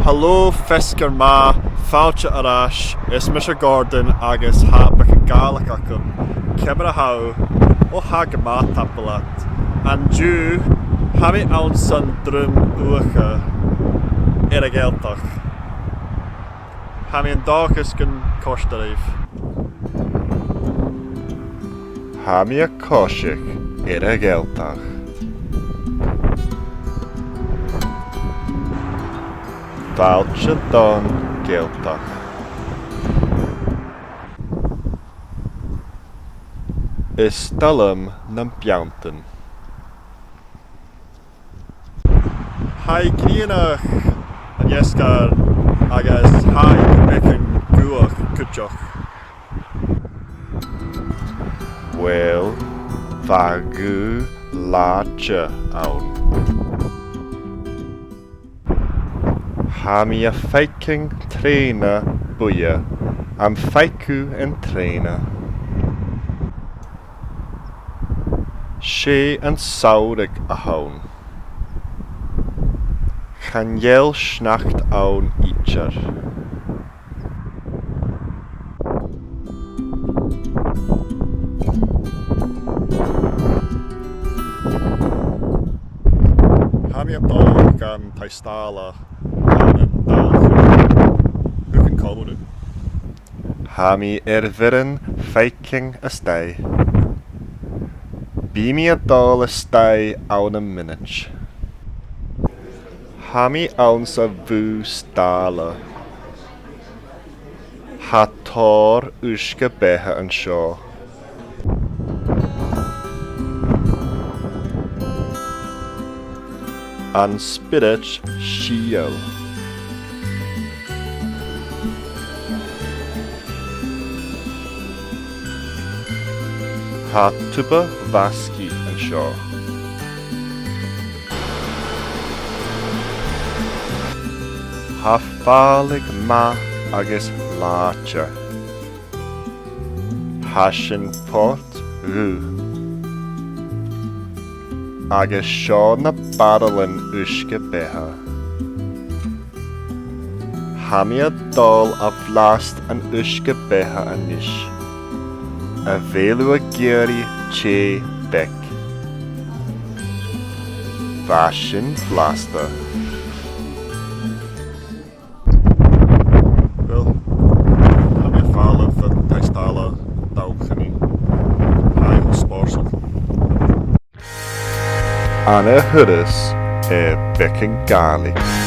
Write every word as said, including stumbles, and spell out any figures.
Halò, feasgar math, fàilte air ais, is mise Gordon agus tha beagan Gàidhlig agam. Ciamar a tha thu? Ò, tha gu math, tapadh leat. An-diugh, tha mi anns an druim uachdar air a' Ghàidhealtachd. Tha mi an dòchas gun còrd e ribh. Tha mi a' coiseachd air a' Ghàidhealtachd. Fàilte don Ghàidhealtachd. Is toil leam na beanntan. Tha i grianach an-dràsta agus tha i beagan gaothach cuideachd. Uill, bha gaoth làidir ann. Tha mi a' faicinn trèana buidhe. Am faic thu an trèana? 'S e an samhradh a th' ann. Chan eil sneachd ann idir. Tha mi a' dol dhan taigh-staile ann an Dàil Chonnacht. Thugainn còmhla rium. Tha mi air bhioran faicinn a-staigh. Bidh mi a' dol a-staigh ann am mionaid. Tha mi anns a' bhùth-stàile. Tha tòrr uisge-beatha an seo. An Spiorad Sìtheil. Tha tuba-mhasgaidh an seo. Tha fàileadh math agus làidir. Tha sin pod dhubh. Agus seo na baraillean uisge-beatha. Tha mi a' dol a bhlasta an uisge-beatha a-nis. A bheil thu ag iarraidh tì beag? Bha sin blasta. Uill, tha mi a' falbh bhon taigh-staile an Dàil Chonnacht. Tha e cho spòrsail. An ath thuras air Beagan Gàidhlig.